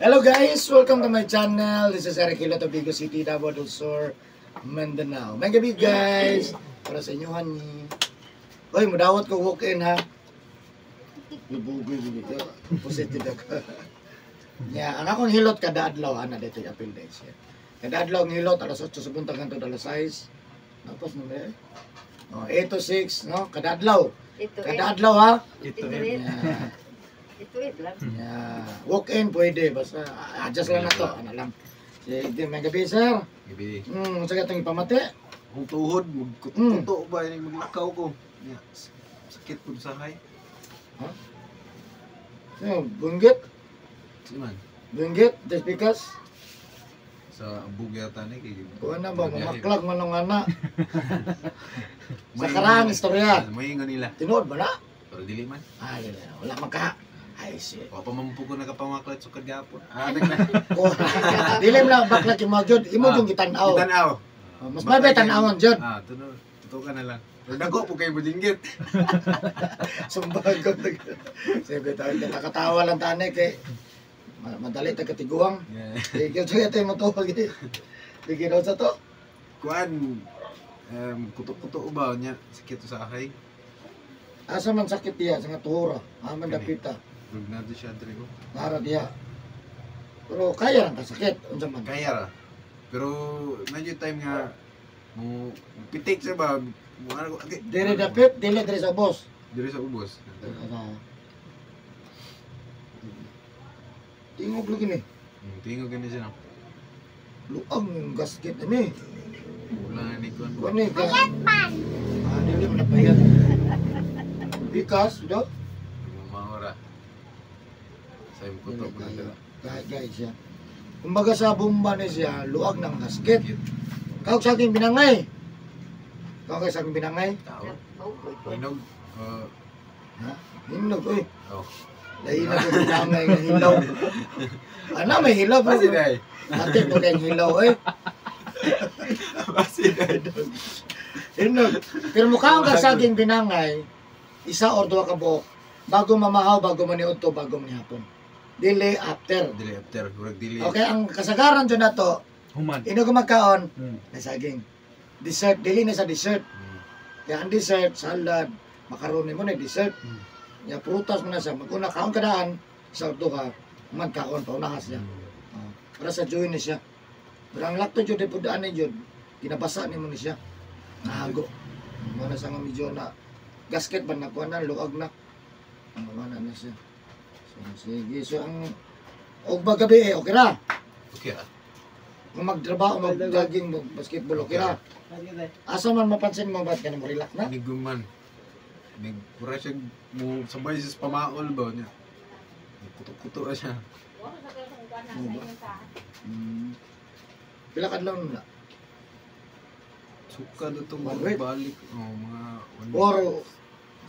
Hello guys! Welcome to my channel. This is Eric Hilo, Tobigo City, Davao del Sur, Mindanao. May gabi guys! Para sa inyo ni. Hoy, mudawat ko walk-in ha. Lubugoy gid. Positive ako. Ya, ang akong hilot kada adlaw ana dito apil days. Kada adlaw ang hilot alas 8 sa buntag hangtod alas 6. Tapos na ba? Oh, 8 to 6, no? Kada adlaw. Ito Kada adlaw ha. Ito Ito eh. eh. Yeah. Ito eh lang. Yeah. Walk in pwede basta adjust lang na to, ano lang. Sige, may gabi sir. Gabi. Unsa ka itong ipamati? Kung tuhod, magkuto ba, yung maglakaw ko. Ya, sakit po sa hay. Sino, bunggit? Si man, Bunggit, just because? sa bugya ni kay. Kuha na ba, mamaklag man ang ana. Sa karang istorya. May ingon nila. Tinuod ba na? Pero dili man. Ay, wala man ka. Ay, shit. Wa pa man po ko nakapamaklat sa kagapon. Ah, nagna. Oh, dili mo na bakla kay mga jud, imo jud gitan-aw. Tan-aw. Oh, mas mabay tan-awon jud. Ah, tuno, totoo ka na lang. Pero dako po kay budinggit. Sumbago. Sige, tayo nakatawa lang tani kay madali ta katiguang. Yeah. Sige, sige tayo matuwag. Sige daw sa to. Kuan kuto-kuto ba niya sakit sa ahay. Asa man sakit diya sa nga tuhura, aman dapita, Rug na siya diri ko. nara diya. Pero kaya lang kasakit, unsa man. Kaya ra. Pero medyo time nga mo pitik siya ba mo ano ko okay. Dire dapit, dili dire sa boss. Diri sa ubos. Tingog lagi ni. Tingog gani siya no. Luang yung gasket ni. Wala ni kuan. Kuan ni ka. Ah, dili man napayat. Bikas, do. Maora. Sa imong kuto Dili po na kayo. sila. Guys, guys siya. Kumbaga sa bomba ni siya, luag ng gasket. Kawag sa aking binangay. Kawag sa aking binangay. Tao. Hinog. Hinog, uy. Oh. Lahi na ko binangay nga hilaw. Ano, may hilaw bro. Basi dai. Ate ko kayong hilaw, eh. Basi dai. Hinog. Pero mukha ka sa aking binangay, isa or duha ka buok, bago mamahaw, bago maniud to, bago manihapon. Dili after. Dili after, murag dili. Okay, ang kasagaran dyan na to, Human. inog magkaon, na saging. Dessert, dili na sa dessert. Kaya ang dessert, salad, macaroni mo na dessert. Ya prutas mo na siya. Maguna kaon kadaan, sa or duha, man kaon paunahas siya. Oh, para sa joy ni siya. Pero ang lakto jud pud ani jud, ginabasa nimo ni siya. Nahago. Mo na sa nga medyo na gasket ba nakuha na luag na. Ang na na siya. So, sige. So ang og magabi eh, okay ra. Okay ra. Kung magtrabaho, mag-jogging, mag-basketball, okay ra. Asa man mapansin mo ba't ka na mo relax na? Niguman. Nig pura siya mo sabay siya sa pamaol ba niya. Kuto-kuto ra siya. Pila ka adlaw na? Suka do tong One week. balik. Oh, mga one week. Or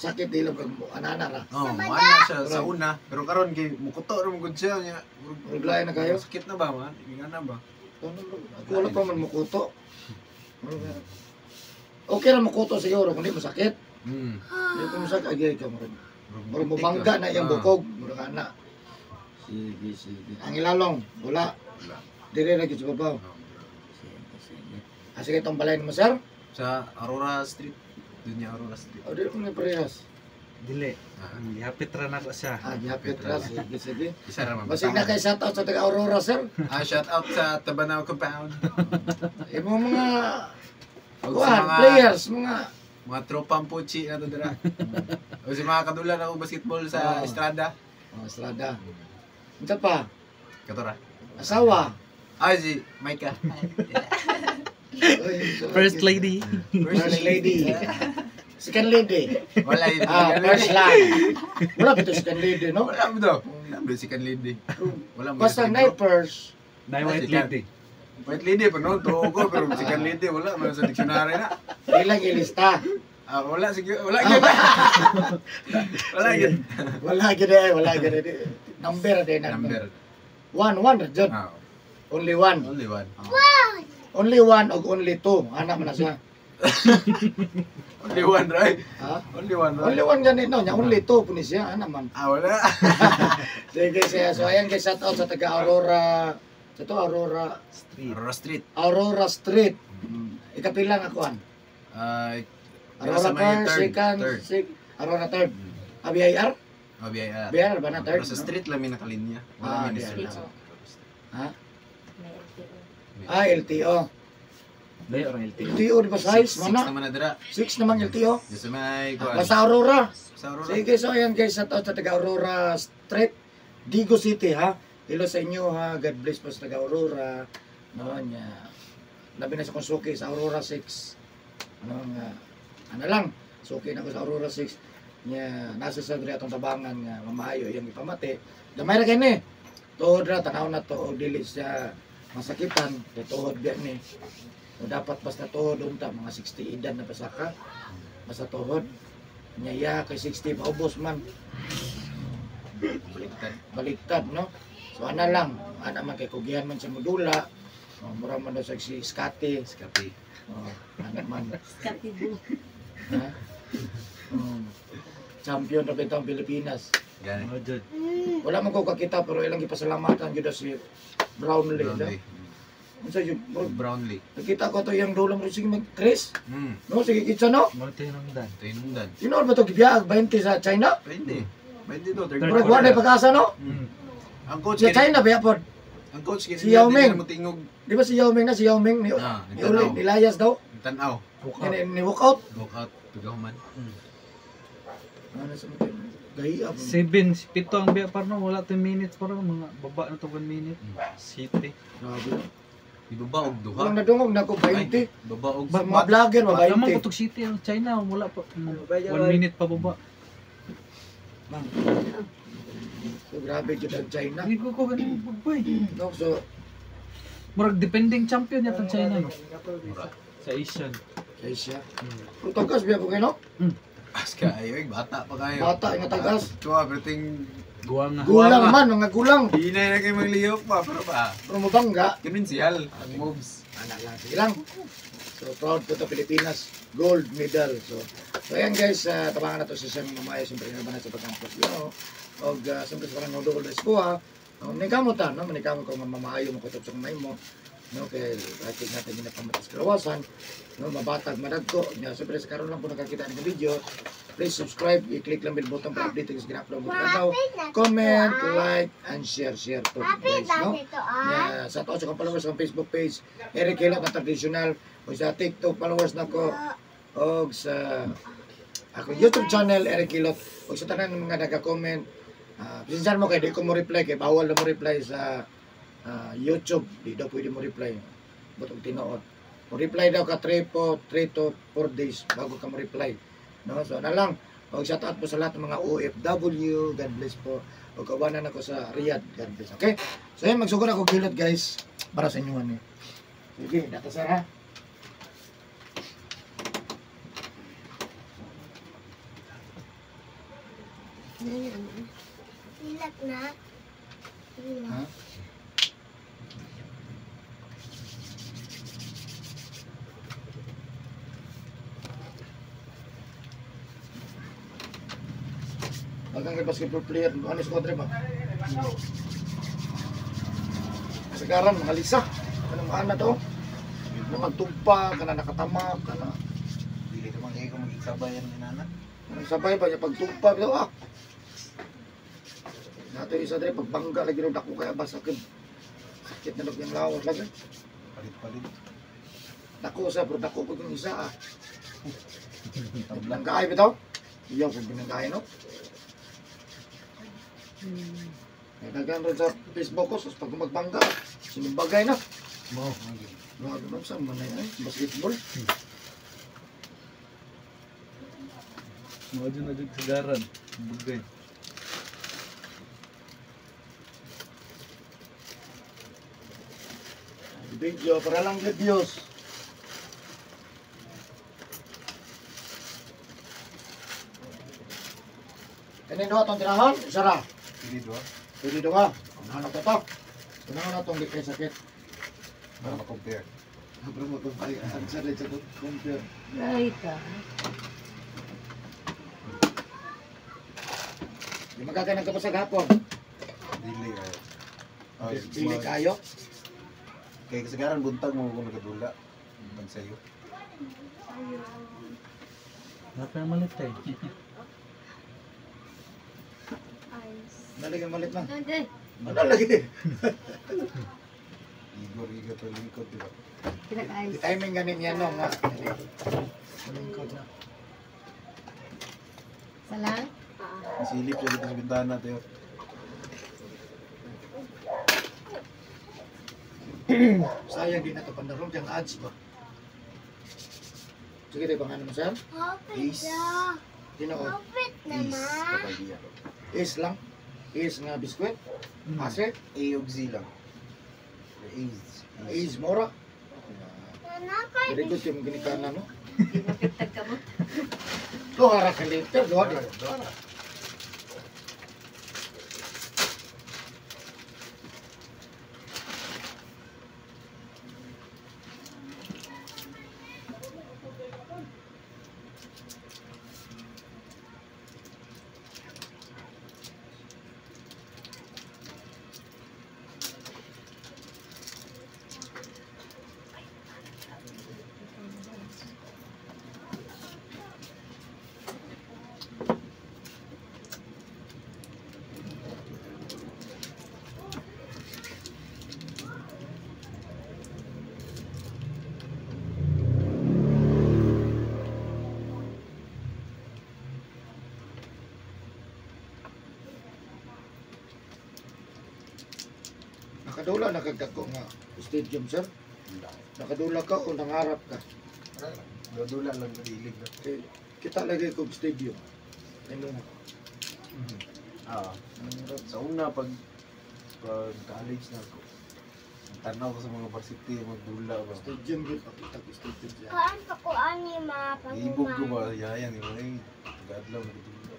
sakit ilog kag anana ra. Oh, wala siya sa una, pero karon kay mukuto ra man gud siya niya. Murag lain na kayo? Sakit na ba man? Inga na ba? Ako wala pa man mukuto. Okay ra mukuto siguro kung di mo sakit. Di ko masakit agay ka murag. Murag mubangga na iyang bukog, murag ana. Sige, sige. Ang ilalong, wala. Wala. Dire ra gyud sa babaw. Sige, sige. Ah, sige itong balay mo, sir. Sa Aurora Street. Doon niya Aurora Street. O, dire ko na parehas. Dili. Ah, Gihapit ra na ko siya. Ah, gihapit ra. Sige, sige. isa ra man. Basig na kay shout out sa taga Aurora, sir. Ah, shout out sa Tabanao Compound. Imo mga Og sa kuan, mga players, mga mga tropang puchi na to dira. O sa mga kadulan ako basketball sa Ah. Estrada. Oh, Estrada. Unsa pa? Katora. Asawa. Ah, si Micah. Uy, so- First lady. First lady. Second lady. Wala yun. Ah, first lang. Wala ba ito second lady, no? Wala mo daw. Wala mo second lady. Wala mo. Basta nighters. Na white lady. White lady pa noon, tuo ko, pero second lady, wala man sa dictionary na. Ilang ilista. Ah, wala, sige, wala gyud. Wala gyud. Wala gid eh, wala gid eh. Number din Number. One, one, jud. Ah, Only one. only one. Only one og only two. Anak man na siya. Only one, right? Ha? Only one, right? Only one ganit no, nya only two puni siya, ana man. Ah, wala. Sige, siya. So ayan guys, shout out sa taga Aurora. Sa to Aurora Street. Aurora Street. Aurora Street. Ikapila nga kuan. Aurora first, second, sixth, Aurora third. BIR? Oh, BIR. BIR ba na third? Pero sa street lang may nakalinya. Wala may street. Ha? Ah, LTO. Layo ang LTO. LTO di ba size? 6 naman na dira. 6 naman LTO. Sa may kuan. Basta Aurora. Sa Aurora. Sige, so ayan guys, shout out sa taga Aurora Street, Digo City ha. Hello sa inyo ha. God bless po sa taga Aurora. No nya. Labi na sa kong suki sa Aurora 6. Ano nga ano lang, suki na ko sa Aurora 6. Nya nasa sa diri atong tabangan nga mamaayo iyang ipamati. Gamay ra kini. Tuhod ra tanaw na to og dili siya masakitan, kay tuhod biya ni. O dapat basta tuhod unta mga 60 edad na basta ka. Basta tuhod. Nya iya kay 60 maubos man. Baliktad. Baliktad no. So ana lang, ana man kay kugihan man sa modula. Oh, mura man daw sa si Scotty. Scotty. Oh, ana man. Scotty bu. Ha? Champion ra bitaw ang Pilipinas. Gani. Oh, jud. Wala man ko kakita pero ilang gipasalamatan gyud si Brownlee. Brownlee. Unsa yun? Brownlee. Nakita ko to yung dulo mo sige mag Chris. No, sige kitsa no. Mo tinungdan. Tinungdan. Tinuod ba to gibiyaag 20 sa China? 20. 20 to third. Murag wala pag-asa no. Ang coach sa China ba pod? Ang coach si Yao Ming. Mo Di ba si Yao Ming na si Yao Ming ni nilayas daw? Tanaw. Ni walk out. Walk out tugahuman. Ano sa mga gahiya. 7 7 ang biya parno wala 10 minutes parang mga baba na to 1 minute. City. Grabe. Ibaba og duha. Walang nadungog na ko 20. Baba og mga vlogger ba 20. Lamang ko city ang China wala pa 1 minute pa baba. Ma'am. So grabe jud ang China. Hindi ko ganun bagbay. No, so murag defending champion yata ang China no. Mura. Sa Asian. Sa Asia. Pero tagas biya po kayo no? As kayo, bata pa kayo. Bata nga tagas. Tuwa, perting Guwanga. Gulang man, mga gulang. Hindi na kayo maglihok pa, pero ba? Pero mabangga. Kinensial ang moves. Anak lang, sige lang. So proud po to Pilipinas. Gold medal. So ayan guys, tabangan na to sa siyang mamaya. Siyempre naman na sa pagkampos. You og siyempre sa parang nodol na iskuha. Manikamot ta, no? Manikamot ko nga mamaayo mo kutob sa kamay mo. No, kay rating natin yung napamatas kalawasan. No, mabatag madagko. Nya siyempre sa karon lang po nakakita ng video. Please subscribe, i-click lang bell button para update sa gina-upload mo adlaw. Comment, like, and share to guys, no? Nya sa to sa akong followers sa Facebook page, Eric Hilot na traditional, o sa TikTok followers nako og sa akong YouTube channel Eric Hilot, og sa tanan mga nagka-comment. Pasensyahan mo kay di ko mo reply kay bawal na mo reply sa YouTube, di daw pwede mo reply. Butong tinuod. Mo reply daw ka 3 to 4 days bago ka mo reply. No, so na lang. Og shout out po sa lahat ng mga OFW. God bless po. Og kawanan ako sa Riyadh. God bless. Okay? So yan, magsugod ako gilot guys para sa inyo ani. Sige, data sir ha. Ilak na. Ha? Bagang kay basketball player, ano sa kontra ba? Kasagaran, mga lisa. Kanang mga na to. Na pagtumpa, kana nakatama, kana. Dili naman kayo kung magsabayan ni nana. Anong sabay ba niya pagtumpa, bitaw ah. Nato isa dre pagbangga lagi ro dako kaya ba sakit. Sakit na yung lawas lagi. Palit-palit. Dako sa pero dako pag yung isa ah. Binanggaay bitaw. Iyaw kung binanggaay no. Ay daghan rin sa Facebook ko, sus pag magbangga, sinumbagay na. Mo. Grabe man sa manay ay basketball. Mo jud na jud sagaran. Bugay. Video para lang reviews. Kanin do atong tinahon, isa ra. Pili doa. Pwede do ha. Unahan na to to. Unahan na tong di kay sakit. Para ma-compare. Para ma-compare. Ang sa sa compare. Ay ka. Di magkakay nagkapasag hapon. Dili kayo. Dili kayo. Kay kasagaran buntag mo kung nagadula. Buntag sa'yo. Wala pa malit eh. Nalagay malit man. Hindi. Ano lagi? Igor, igor pa lingkod, di ba? Pinag-ice. Timing ganin yan no nga. Lingkod na. Salang? Silip siya dito sa bintana, tayo. Sayang di na to pandarom diyang ads ba. Sige tayo pangalan mo sir. Ace. Tinuod. Ace. Kapag iya. Is lang. Is nga biskwit. Ase. A ug Z lang. Ace. Is mora. Very good yung ginikana no. Di mapitag ka mo. Duha ra ka liter, duha di. Duha. Nakadula na kag dako nga stadium sir. Nakadula ka o nangarap ka? Dula lang ilig na. Kay kita lagi kog stadium. Ano nga? Ah. Sa una pag college na ako. Tanaw ko sa mga varsity magdula ba. Stadium gyud pakita ko stadium siya. Kuan pa ko ani ma Ibog ko ba yayan yung ay gadlaw nagdula.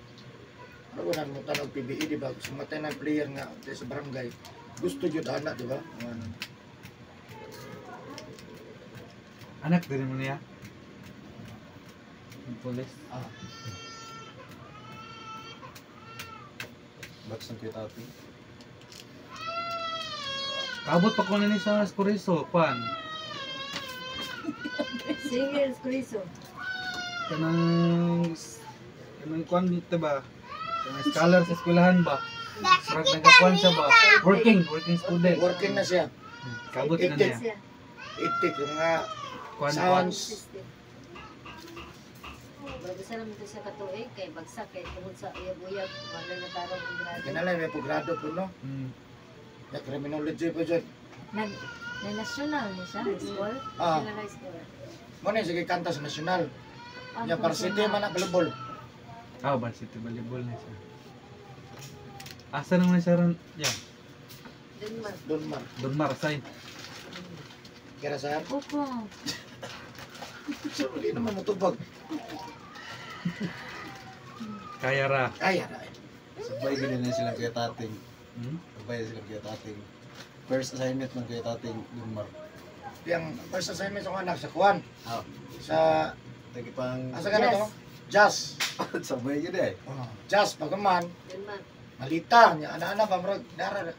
Ano na mo tanong PBE di ba? Sumatay ng player nga sa barangay. Gusto jud ana di ba? Ano. Anak din mo niya. Yung Pulis. Ah, Batch ng Kuya Tati. Kaabot pa ko na ni sa Escorizo, kwan. Single Escorizo. Kanang kwan dito ba? Kanang scholar sa eskwelahan ba? Murag nagakuan siya ba? Working student. Working na siya. Kaabot na niya. Itik yung mga Kwan kwan. sounds. Bagsa naman ito sa katuig, kay bagsak, kay tungod sa uyab-uyab, wala na tarong ang grado. Kinala may pogrado po no. Na criminology po jud. Nag, na national ni siya, high school. Ah. National high school. Mo na sige kanta sa national. Ah, Nya varsity man na volleyball. Ah, varsity volleyball na siya. Asa naman siya ron? Yeah, Denmark. Donmar. Donmar, sign. Kira sir. Opo. So, hindi naman motubag. Kaya ra. Ay, ara. Sabay ganun na silang Kuya Tating. Hmm? Sabay silang Kuya Tating. First assignment ng Kuya Tating, Dunmar. Yang first assignment sa akong anak sa kuan. Ah. Sa Tagi pang asa ka na to? Jazz. sabay yun eh. Oh, jazz pagaman Denmark. malita nya ana-ana ba murag dara.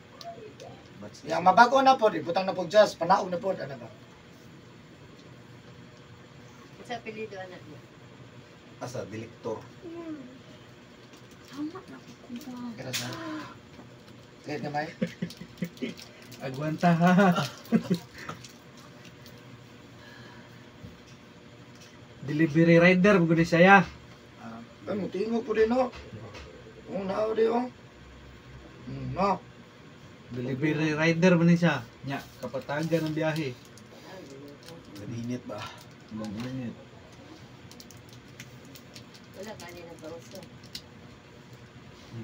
Batch Yang mabago na pod ibutang na pod jazz panaog na pod ana ba. Sa apelyido anak niya. Asa, direktor. Tama na ko. Kira sir. Kaya gamay. Agwanta ha. Delivery rider mo gud siya ya. Ah, ay mo tingog po din no. Oh, nao di oh. No. Delivery rider man ni siya. Nya, kapatagan ang biyahe. Naninit ba? Long minute. Wala kanina pa uso.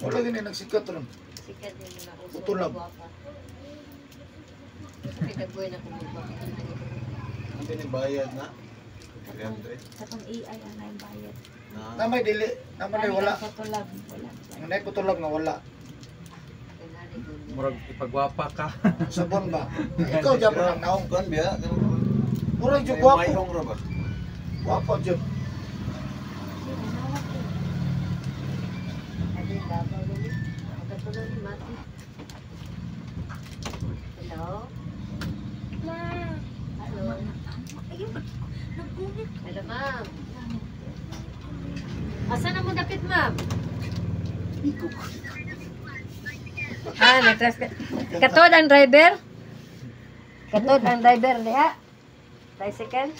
Wala gini nagsikat ron. Sikat din na uso. Utulab. Sakit ang buhay na kumugwa. Ang binibayad na? 300. Sa pang AI ang naing bayad. Na. Namay dili, namay wala. Patulab, wala. Ngunay putulog nga wala. Murag ipagwapa ka. Sabon ba? Ikaw japon ang naong. Kuan biya? Murag jud May gwapo. mayong ra ba? Gwapo jud. Adi, Davao rin. Magkatulong ni Mati. Hello, ma'am. Asa na mo dapit, ma'am? Ah, nagtras ka. Katod ang driver? Katod ang driver niya? Tricycle?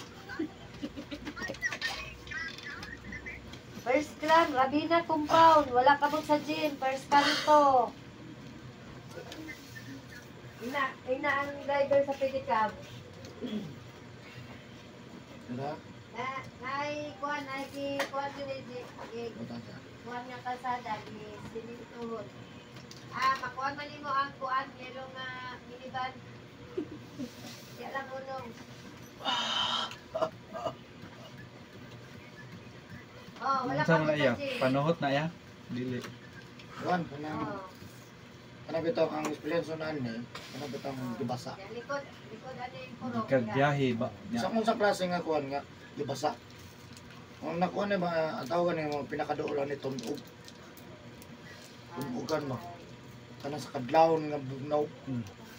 First clan, Rabina Compound. Wala ka sa gym. First clan to. Ina ang driver sa pedicab. Diba? Na, nay, kuan, nay, ki, kuan, ki, kuan nga kalsada, ki, sinintuhod. Ah, makuan man nimo ang kuan, yellow nga minivan. Di alam unong. Oh, wala Unsa ka man na iya? sa gym. Panuhot na iya? Dili. Kuan, kanang Oh. kanang bitaw ang experience naan ni, kanang bitaw ang gibasa. Yan, likod, likod ano yung purok. Kag biyahe ba? Sa unsang klase nga kuan nga gibasa. Ang nakuha ni ba ang tawag ni mga pinakaduolan ni tunog. Tunogan mo. Kanang sa kadlawon nga bugnaw.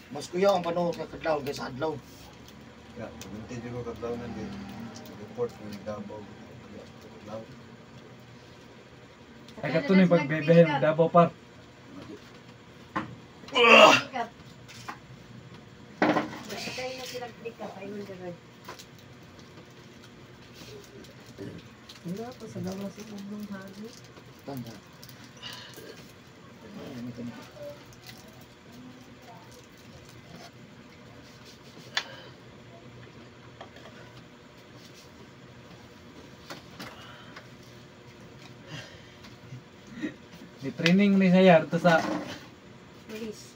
Mas kuya ang panuhot nga kadlawon kaysa adlaw. Ya, hindi ko kadlaw na din. Report ng Davao. Kadlaw. Ay kato ni pagbebehe ng Davao par. Pick up. Tayo na silang pick up. Ayun, gano'n. Wala pa sa gawas yung uglong hagi. Tanda. Ay, ano ito na. Ni training ni siya dito sa Police.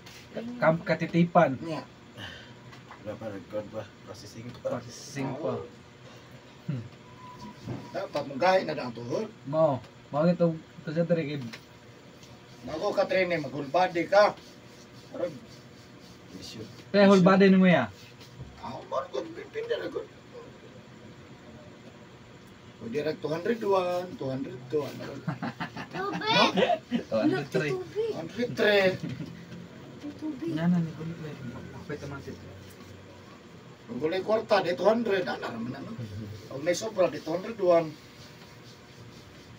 Camp Katitipan. Niya. Wala pa record ba? Processing pa. Processing pa. Dapat mong gahi na ang tuhod. Mao, mao nito to siya diri kay Bago ka training, mag whole body ka. Pero, Issue. Kaya whole body nimo ya. ako mo ko pinda na ko. Pwede rag 201, 202, ano. Tubig! 203. 103. Tubig. Nga na ni kulit eh. Kapit naman siya. Kung kulay kwarta, di 200. Ano naman ano. Kung may sobra, di 201.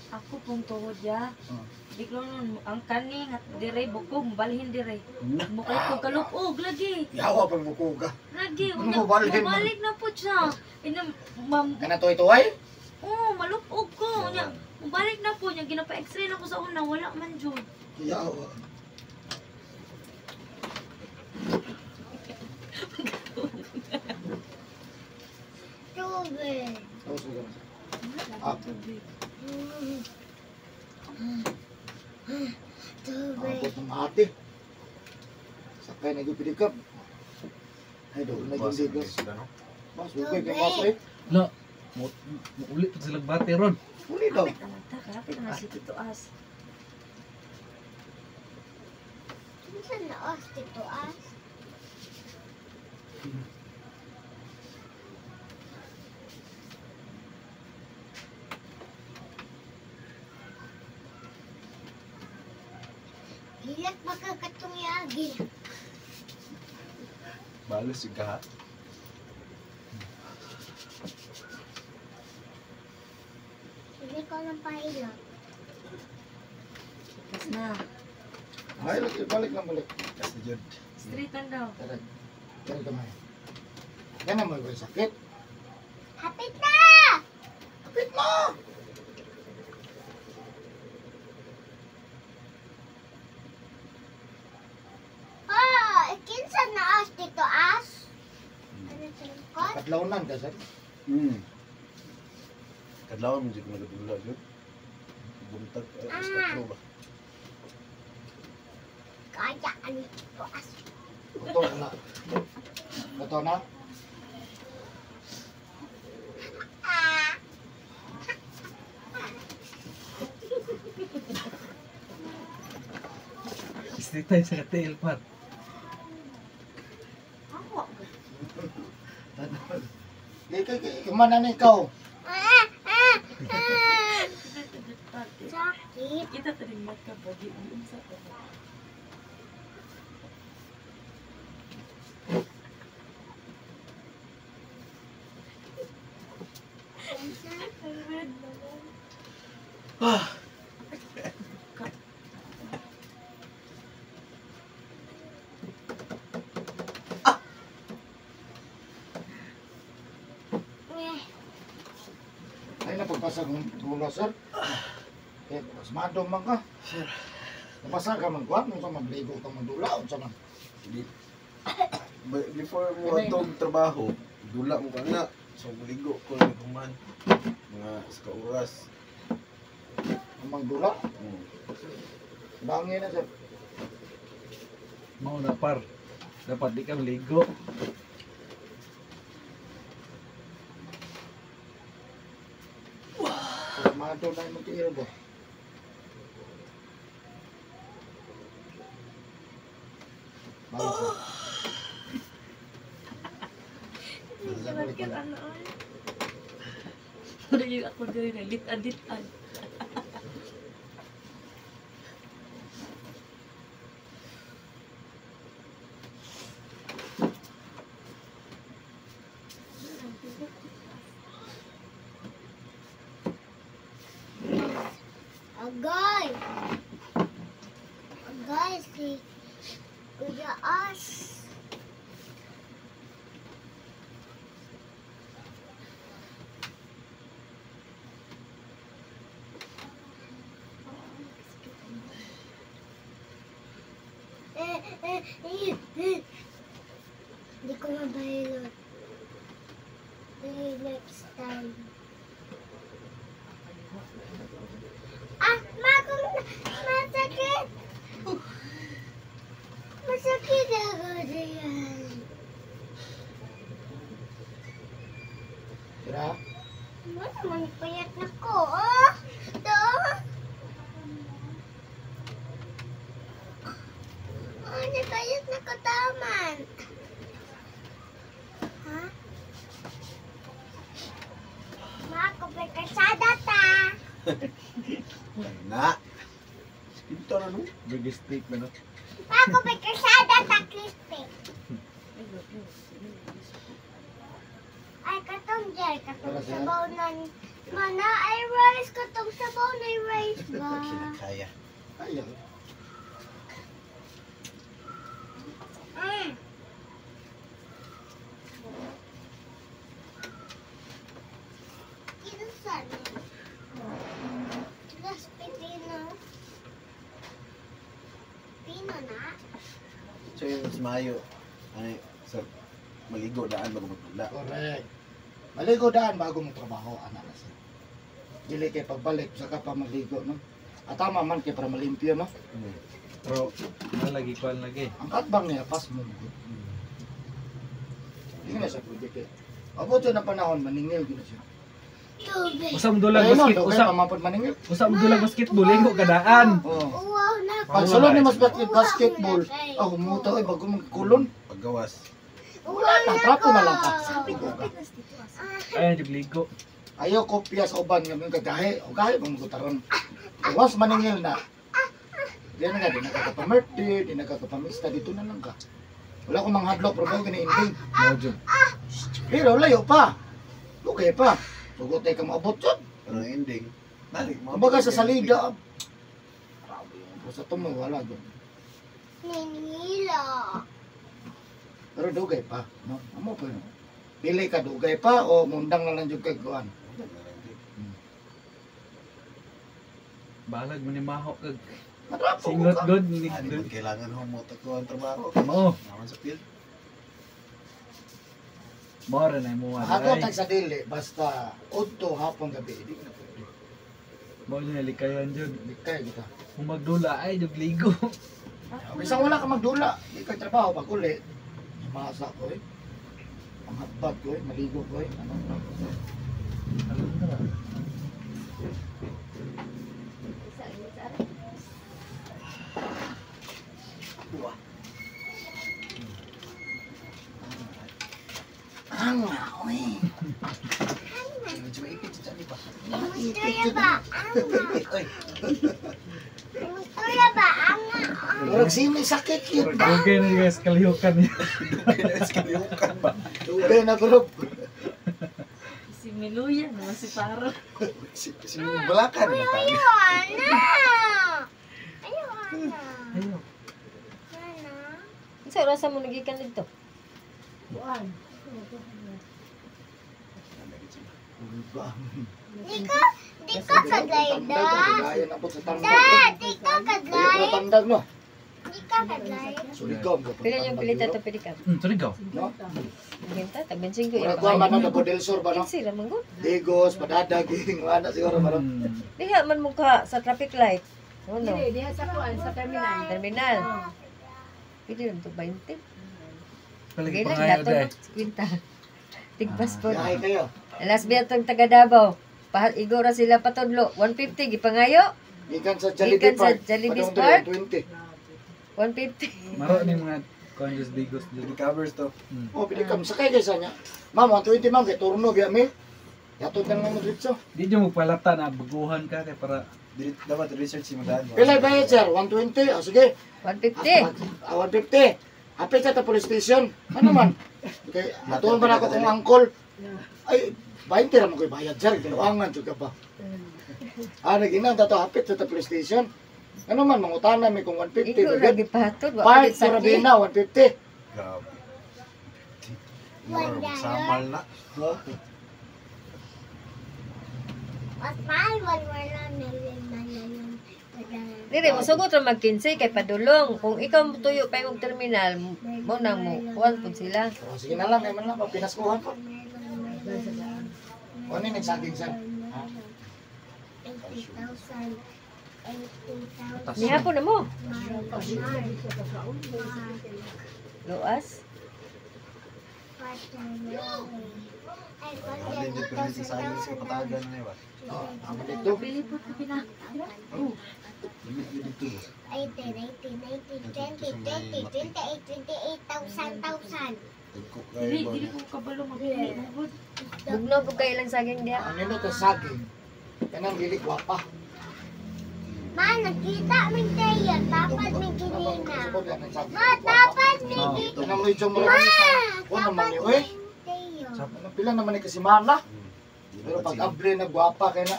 Ako pong tuhod ya. Oh. Bigla nun, ang kaning at dire bukog, balhin dire. Mukha ko kalupog lagi. Yawa pag mukuga. Lagi, Ano, una, balhin man. mabalik na po siya. Ina, mam, Kana tuway-tuway? oh, malupog ko. Unya, mabalik na po niya. Ginapa-x-ray na ko sa una, wala man jud. Yawa. Tubig! Tapos mo ganun. Ah. Tubig. Tubig! Abot ng ate. Sakay na yung pick up. Ay, doon na yung ligas. Mas, okay, kay mas eh. La, mo ulit pa silang bate ron. Uli daw. Kapit naman ta, kapit naman si Tito As. Kinsa na os, Tito As? Hilak makakatong yagi. Balos yung gaha. Hindi ko lang pahilak. Tapos na. Ay, lagi, balik lang, balik. Kasi jud. Straight lang daw. Tara, tara kamay. Yan ang may sakit. Hapit na! Kapit mo! Pa, kinsa na os, Tito As? Ano sa likod? Kadlawnan ka, sir. Kadlaw mo jud nagadula jud. Buntag alas 4 ba. Kaya ani Tito As. Ito na. Ito na. Ah! Straight tayo sa tail par. Ako. Di kay kumana na ikaw. Ah! Ah! Ah! Sakit. Kita taring mat ka pogi. Unsa ka? Ay na pagpasa ng dula, sir. Eh, mas madong man ka. Sir. Napasa ka man kuwan, unsa man ligo ka man dula, unsa man. Before mo atong trabaho, dula mo ka na. So ligo ko naghuman mga sa oras. Ang dula. Bangin na, sir. Mao na par. Dapat di ka maligo. Mado na yung tiil ba? Bago. Ano ay? Pero yung ako diri na lit-an-lit-an. Agay! Agay si Kuya As. Hindi ko mabailot. Next time. Ah, makong masakit. Masakit ako diyan. Tira. Wala man payat na ko. Oh, to. Oh, nagpayat na ko taman. Ha? Mako, may kasada ta. Na. Ito na no. Burger steak ba no? Mako, may kasada ta, crispy. Ay, katong jay, katong sabaw na mana ay rice, katong sabaw na rice ba? Kaya. Ayaw. Mm. Kinsa ni? Las Pipino. Pino na? So yung mas maayo ay sir maligo daan bago magdula. Correct. Maligo daan bago mo trabaho, anak na sir. Dili kay pagbalik, saka pa maligo, no? At tama man kay para malimpyo, no? Pero lagi kuan lagi. Ang katbang niya, pas mo. Hindi na siya pwede kay. Abot yun ang panahon, maningil gina siya. Tubig. Usa mo dulag Ayun, no, basket, dugay usa pa man pod maningil. usa mo dulag basketball ligo kadaan. Oo. Uwaw na ko. Pag sulod ni mas basketball, oh, humuta oy bago magkulon. Paggawas. Uwaw Na, trapo na lang ka. Ay, jud ligo. Ayaw kopya sa uban nga mga kagahi, o gahi bang magutaron. Once maningil na, di na nga, di na ka kapamerte, di na ka kapamista, dito na lang ka. Wala ko manghadlok, pero bago gini-ending. Mao jud. Pero layo pa. Lugay pa. Sugot ay ka maabot yun. Pero ang ending, balik mo. Kumbaga sa salida, grabe yun. Sa tumo, wala yun. Ninilo. Pero dugay pa. No? Amo pa yun. Pili ka dugay pa o mundang na lang yung kagkuhan. Balag mo ni maho kag Matrapo ko singot ka. god Ani man kailangan humot ako ang trabaho. Mao, Naman sa field. mao ra na mo Ako ay. tag sa dili, basta udto hapon gabi, di na pwede. Mao jud likayan jud. Likay kita. Kung magdula ay jud ligo. Bisan wala ka magdula, di ka trabaho pag uli. Masa ko eh. Ang hatbat ko eh, maligo ko eh. Ano, ano. Ang oy. Medyo maipit sa ba? Istorya ba? Anga. Oy, Istorya ba? Anga. Murag sini sakit yun. Dugay na guys kalihukan niya. kailangan ba? Dugay na group. Si Miluya naman si Paro. Si balakan na tayo. Ana! Ayaw, Ana. Ayaw. Ana. Unsa orasa mo nagikan dito? Kuan. Di ka kadlay da. Kaya na po sa tandag. Da, di ka Ayaw kadlay. na tandag no. Di ka kadlay. Suligaw mo. Pila yung pilita to pili ka? Surigao. No? Ginta, tag 25 Murag yung kuha man pangayo. na Bodel Sur ba no? Kinsi ra man gud. Digos, padadaging, wala siguro ba no? Diha man mo ka sa traffic light. Ano? Dili, diha sa kuan sa terminal. Terminal. Pwede lang to 20. Palagi Okay lang, pangayo dato dai. 50. Tigpaspot. Yahay kayo. Alas biya tong taga Davao. Igo ra sila patudlo. 150 gipangayo. Gikan sa Jollibee Gikan sa Park. Jollibee Padung Park. 20. 150. Maro ni mga conscious digos dito. Covers to. Oh, pili ka sakay kay sa niya. Ma'am, 120 ma'am kay turno biya mi. Yatod na lang mo dito. Di dyan mo palata na baguhan ka kay para Dili dapat research si Madan. Pila bayad sir? 120. Ah, sige. 150. Ah, 150. Apit sa ta police station. Ano man? Okay, atuon ba na ako kung angkol? Ay, 20 ra mo ko'y bayad sir. Ginuangan jud ka ba? Ah, naginang tato hapit sa ta police station. Ano man mangutana mi kung 150. Igo ra gipatod wa Park pud sa sakit. Rabina 150. Grabe. $1. Samal na. Huh? Mas mahal, one wala, million, million, million. Dire mo sugot ra mag 15 kay padulong. Kung ikaw mo tuyo pa imong terminal, mo nang mo kuan pud sila. Oh, sige na lang, ay man lang pinaskuhan ko. Ano yung nagsaging sir? Ha? 80,000. 80,000. Nihapon na mo. Mar, mar, Luas. watermelon. Ay, Hindi dito pero sa saging sa patagan na ba. Oh, ang dito. Pili po pina. Limit dito. 18, 18, 19, 20, 20, 28, 28,000, thousand. Tagko kayo Dili, ba? dili ko kabalo magpili mo gud. Bugnaw pud kay ilang saging diha. Ang nindot ang saging. Kanang dili gwapa. Ma, nakita min tayo. Dapat min kinina. Support yan ang saging. Ma, dapat min kinina. Kanang medyo mo. Ma, Kuha naman dapat ni oy. min tayo. Ano pila naman ni kasimana. Pero pag able na gwapa kay na.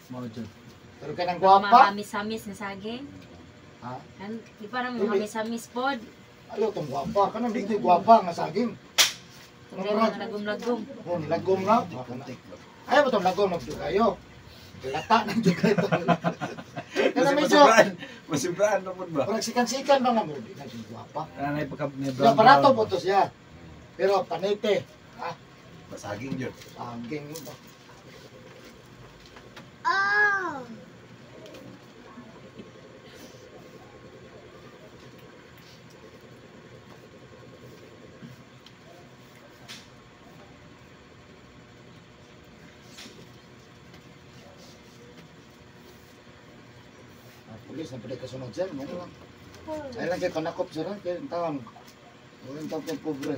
Mao dyan. Pero kanang gwapa. Mamamis-amis na saging. Ha? Kan di parang mamamis-amis pod. Ayaw tong gwapa. Kanang di gwapa nga saging. Dili mga lagom-lagom. Oh, lagom na. Ayaw ba tong lagom nagdyo kayo? Lata ng dyo kayo. Kanang medyo. Masibraan na po ba? Parang sikan-sikan ba nga mo? Di na dyan gwapa. Kana na pagka may Pero brown. barato brown. po to siya. Pero panete. Ha? Masaging yun. Saging. Oh. Ah, pulis na pwede kasunod sir. Ano lang. Ay lang kayo panakop sir. Ha? Kaya taon. Walang taon kayo pobre.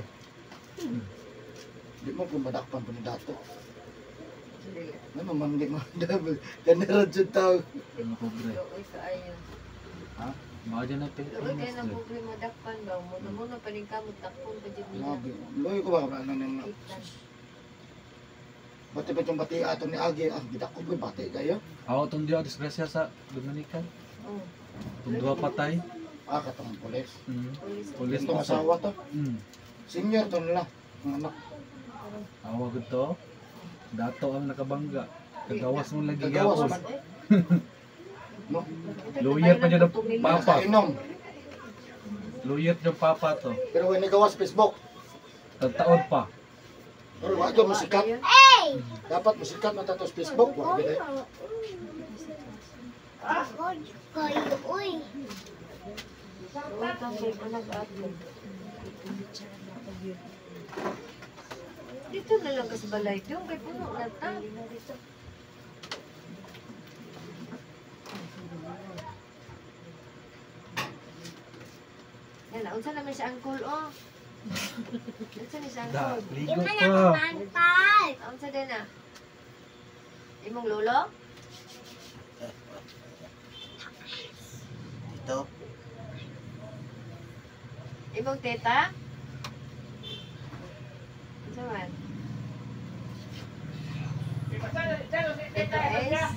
Di mo kung madakpan po ni dato. Ano man di mo. Ganera dyan tao. Ano pobre. Luoy kaayo. Ha? Mao dyan na Luoy kay Pilipinas. nang pobre madakpan ba mo na mo na paningkamot dakpon pa jud nila. Grabe. Luoy ko ba? Ano nang Bati ba itong bati ato ni Agi? Ah, gidako ko yung bati kayo. Ako tong diha disgrasya sa Dominican. Oh, Tong duha patay. Ah, katong pulis. Pulis. Pulis Itong to. asawa to. Senior to nila. Ang anak. Awa gud to. Dato ang nakabangga. Kagawas mo lagi Kagawas gapos. man. No? Lawyer pa dyan ang papa. Inom. Lawyer dyan papa to. Pero when nagawas Facebook. Tagtaon pa. Pero wag yung musikat. Hey! Dapat musikat man tato sa Facebook. Wag gid. Ako, kayo, uy. Luoy kang kay nag-ato. Dito na lang ka sa balay dong kay puno na ta. Yan, unsa naman siya angkol oh. Unsa ni siya Da, angkol? ligo Di man pa. ako mangkal. Unsa din ah? Imong lolo? Dito. Imong teta? Unsa man? Ito is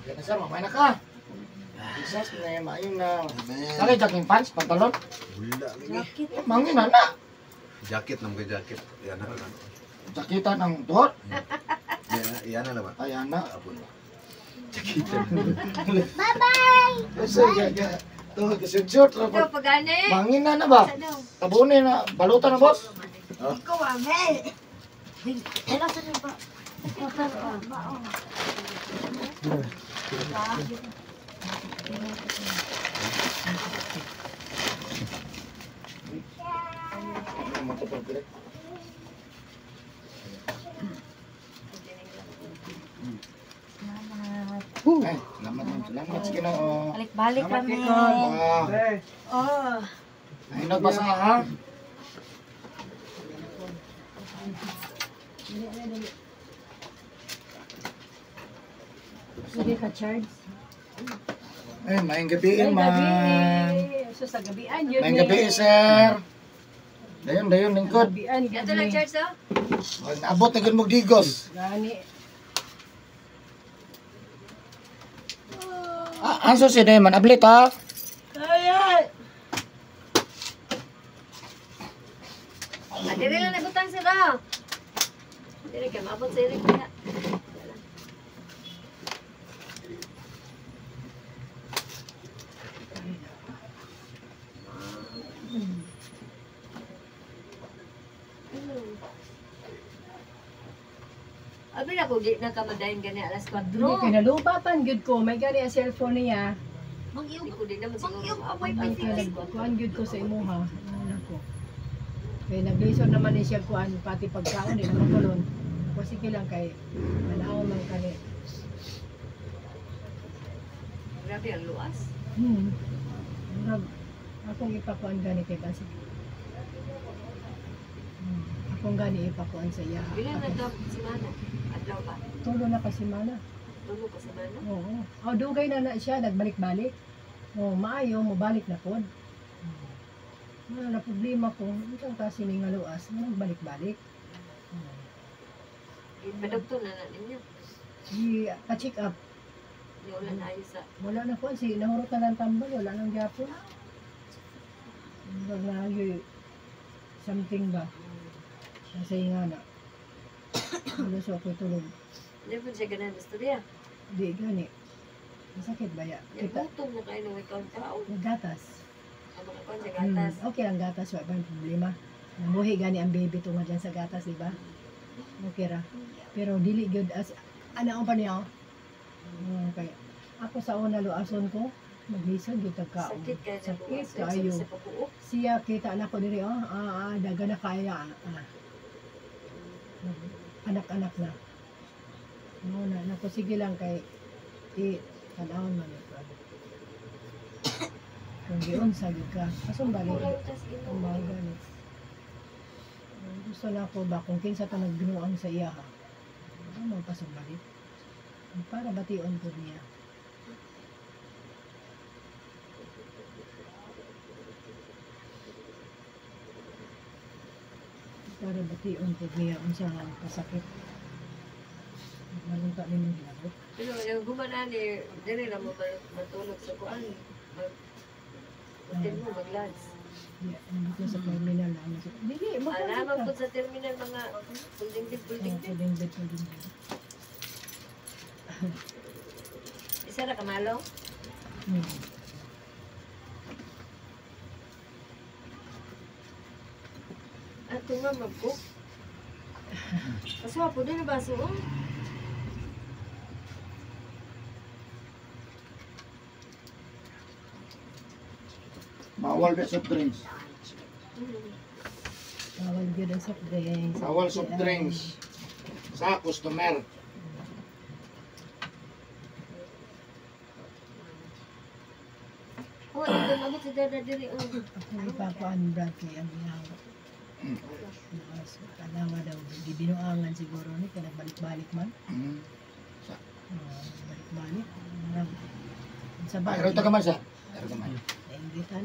Okay na sir, mamaya na ka. Jesus na maayo na. Amen. Sali jacking pants, pantalon. Wala lagi. Jacket. Eh, mangin na na. Jacket na mga jacket. Yan na lang. Jakitan ang tuhod. Yan na, yan na lang ba? Ayan na. Apon. Bye-bye! Kasi tuhod kasi short. Ito pagani. Mangin na na ba? Sa daw. Tabunin na, balutan na boss. Ikaw, Amel! Hello sa ba? Salamat. Ay, salamat ma'am. Salamat sa Ginoo. Balik-balik Salamat, kami. Kikon. Ah, Eh, Oh. ay nagbasa ha. Sige ka, charge. Ay, maayong gabi, Ay, gabi. ma'am. So, sa gabian yun. Maayong gabi, sir. Dayon, dayon, lingkod. Gabian, Ito lang gabi. church oh. Abot na gyud mo digos. Gani. Ah, anso si Dayman, ablit ha. Ah, diri lang nagutang sir ah. Diri kay maabot sa iring kaya. Abi na ko di na kamadayon gani alas 4. Hindi kay nalubatan gyud ko. May gani ang cellphone niya. Di ko din naman siguro maabot Ang ang kay alas 4. nagkuan gyud ko sa imuha. Ano ko. Kay naglisod naman ni siya kuan pati pagkaon di naman kulon. Ako sige lang kay manaw man kani. Grabe ang luas. Murag akong ipakuan gani kay basig. Akong gani ipakuan sa iya. Bilang na daw si Mana? Adlaw ba? Tulo na kasi mana. Tulog ka sa Mana? Oo. Oh, dugay na na siya nagbalik-balik. Oh, maayo mobalik na pod. Wala na problema ko, unsang klase ni nga luas, nga nagbalik-balik. Padugto na na ninyo. Di pa-check up. Di wala na ayos sa Wala na kuan si nahurot na lang tambal, wala nang gyapon. Murag na yoy something ba. Nasa nga na. Wala sa ako'y tulog. Hindi po siya ganahan istorya. Di gani. Masakit ba ya? Kita. Kita Gutom na kayo ng ikaw tao. gatas. Ang mga kuwan sa gatas. Okay lang gatas, wala bang problema. Namuhi gani ang baby tungod dyan sa gatas, di ba? Okay ra. Pero dili gyud as ana pa niya. Okay. Ako sa una luason ko, maglisod gyud tag kaon. Sakit kayo sa Sakit luas. kaayo. Sa pabuok. Siya kita na ko diri oh, daga na kaya. Anak-anak na. No na nako sige lang kay i tanawon man ito. Kung giunsa gyud ka, pasong balik. Kulang tas ino. Ang mga ganit. Gusto na ako ba kung kinsa ta nagbinuang sa iya ha. Ano ang pasumbalik? Para bation po niya. Para bation po niya unsa nga ang kasakit. Manunta ni mong hinabot. Pero yung gumana ni, dili na mo matulog sa kuan. Mag, hotel mo, mag-lunch. Di, nandito sa terminal na. Dili, Alaman magkasakit po sa terminal mga pulding bed, ka. pulding bed. Pudding bed, pudding bed. Isa na kamalong. Ato nga mag-cook. Kaso po din na baso oh. Bawal ba soft drinks? Bawal gyud ang soft drinks. Bawal soft drinks sa customer. Oh, ito mabot si Dada diri oh. Ako ipakuan Brad kay ang iyang tanawa daw gibinuangan siguro ni kay nagbalik-balik man. Balik-balik. Murag Sa ba? Pero ito ka man sa. Pero ka man. Nainggitan.